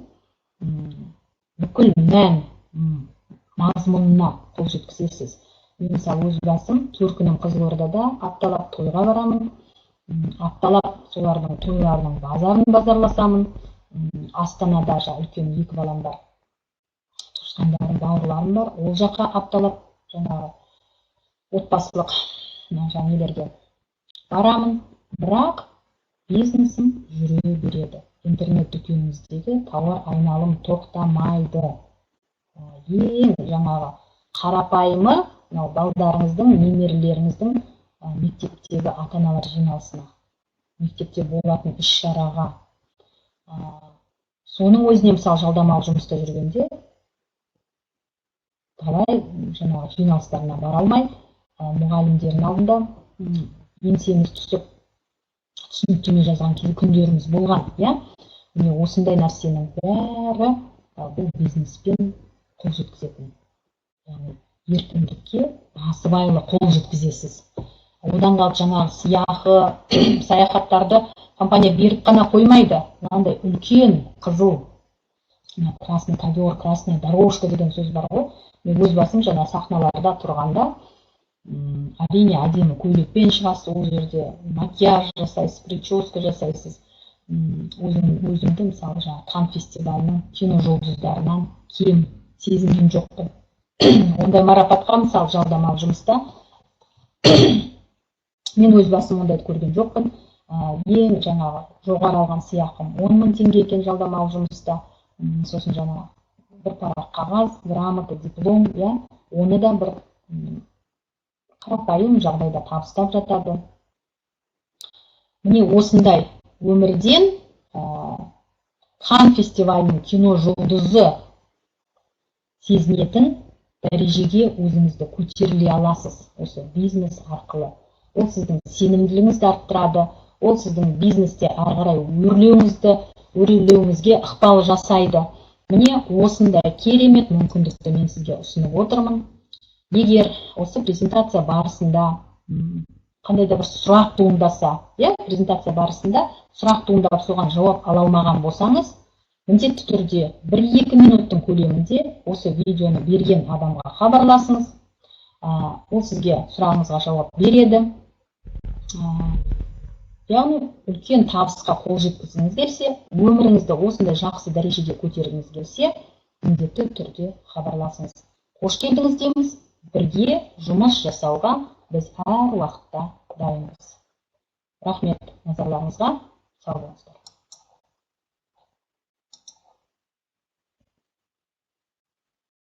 бүкіл мән мазмұнына қол жеткізесіз. Мен, мысалы, өз басым төркінім Қызылордада, апталап тойға барамын, апталап солардың тойларының базарын базарласамын. Астанада жаңағы үлкен екі балам бар, туысқандарым, бауырларым бар, ол жаққа апталап жаңағы отбасылық жаңағы нелерге барамын. Бірақ бизнесім жүре береді, интернет дүкеніміздегі тауар айналым тоқтамайды. Ең жаңағы қарапайымы, мынау балдарыңыздың, немерелеріңіздің мектептегі ата аналар жиналысына, мектепте болатын іс шараға, соның өзіне, мысалы, жалдамалы жұмыста жүргенде талай жаңағы жиналыстарына бара алмай, мұғалімдердің алдында еңсеміз түсіп, түсініктеме жазған күндеріміз болған, иә. Міне, осындай нәрсенің бәрі бұл бизнеспен қол жеткізетін, яғни еркіндікке басыбайлы қол жеткізесіз. Одан қалды жаңағы сыйақы, саяхаттарды компания беріп қана қоймайды, мынандай үлкен қызыл, красный ковер, красная дорожка деген сөз бар ғой. Мен өз басым жаңа сахналарда тұрғанда, әрине, әдемі көйлекпен шығасыз, ол жерде макияж жасайсыз, прическа жасайсыз. Өзімді, мысалы, жаңағы Кан фестивалінің кино жұлдыздарынан кем сезінген жоқпын. Ондай марапатқа, мысалы, жалдамалы жұмыста мен өз басым ондайды көрген жоқпын. Ең жаңағы жоғары алған сыйақым 10 000 теңге екен жалдамалы жұмыста. Сосын жаңағы бір парақ қағаз, грамота, диплом, иә, оны да бір қарапайым жағдайда табыстап жатады. Міне, осындай өмірден Кан фестивалінің кино жұлдызы сезінетін дәрежеге өзіңізді көтеріле аласыз осы бизнес арқылы. Ол сіздің сенімділігіңізді арттырады, ол сіздің бизнесте ары қарай өрлеуіңізге ықпал жасайды. Міне, осындай керемет мүмкіндікті мен сізге ұсынып отырмын. Егер осы презентация барысында қандай да бір сұрақ туындаса, иә, презентация барысында сұрақ туындап, соған жауап ала алмаған болсаңыз, міндетті түрде 1-2 минуттың көлемінде осы видеоны берген адамға хабарласыңыз. Ол сізге сұрағыңызға жауап береді. Яғни үлкен табысқа қол жеткізгіңіз келсе, өміріңізді осындай жақсы дәрежеге көтергіңіз келсе, міндетті түрде хабарласыңыз. Қош келдіңіз дейміз! Бірге жұмыс жасауға біз әр уақытта дайынбыз. Рахмет назарларыңызға, сау болыңыздар!